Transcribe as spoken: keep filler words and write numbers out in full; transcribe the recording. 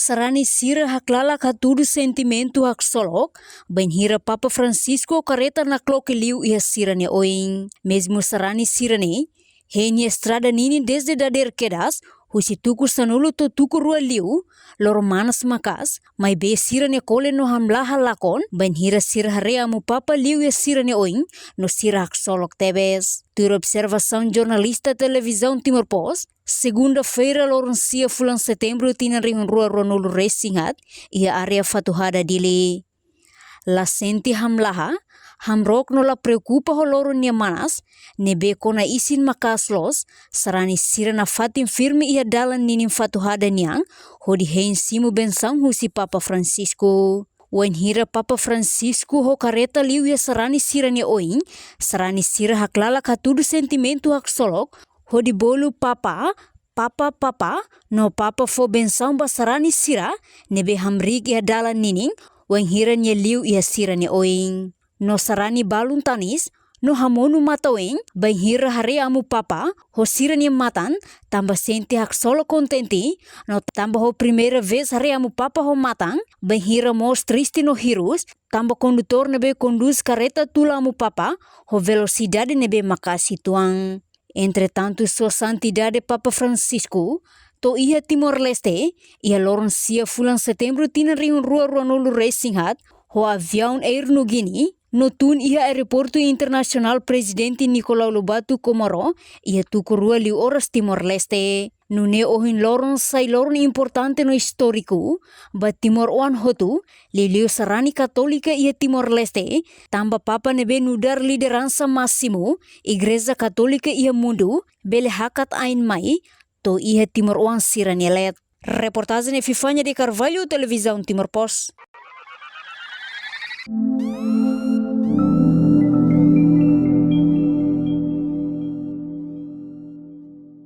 Sarani sira haklalak hatudu sentimentu haksolok bainhira Papa Francisco kareta nakloke liu iha sira-nia oin. Mezmu sarani sira-ne'e hein iha estrada ninin dezde dadeer kedas, husi tuku sanulu to'o tuku rua liu, loron manas maka'as, maibé sira-nia kole no hamlaha lakon bainhira sira haree Amu Papa liu iha sira-nia oin, no sira haksolok tebes. Tuir observasaun jornalista Televizaun Timor Post, segunda-feira, loron sia fulan Setembru, tinan rihun rua ruanulu resin haat, iha área Fatuhada, Dili. La sente hamlaha, hamrook no la preokupa ho loron nia manas, ne'ebé kona isin maka'as loos, sarani sira nafatin firme iha dalan ninin Fatuhada nian, hodi hein simu bensaun husi Papa Francisco. Wainhira Papa Francisco ho kareta liu iha sarani sira-nia oin, sarani sira haklalak hatudu sentimentu haksolok, hodi bolu Papa, Papa, Papa, no Papa fó bensaun ba sarani sira ne'ebé hamriik iha dalan ninin, wainhira nia liu iha sira-nia oin. No sarani balun tanis, no hamonu matan-ween, bainhira haree Amu Papa ho sira-nia matan, tanba sente haksolok kontente, no tanba ho primeira vez haree Amu Papa ho matan, bainhira mós triste no hirus, tanba kondutór ne'ebé kondús kareta tula Amu Papa ho velosidade ne'ebé maka'as uitoan. Entretantu, Sua Santidade Papa Francisco to'o iha Timor-Leste iha loron sia fulan Setembru, tinan rihun rua ruanulu resin haat, ho aviaun Air Niugini, no tun iha Aeroportu Internasionál Prezidente Nicolau Lobato Comoro iha tuku rua liu oras Timor-Leste. Nune'e ohin loron sai loron importante no istóriku ba timoroan hotu, liuliu sarani katólika iha Timor-Leste, tanba Papa ne'ebé nu'udar lideransa másimu Igreja Katólika iha mundu bele hakat ain mai to'o iha timoroan sira-nia leet. Reportajen Epifania de Carvalho, Televizaun Timor Post.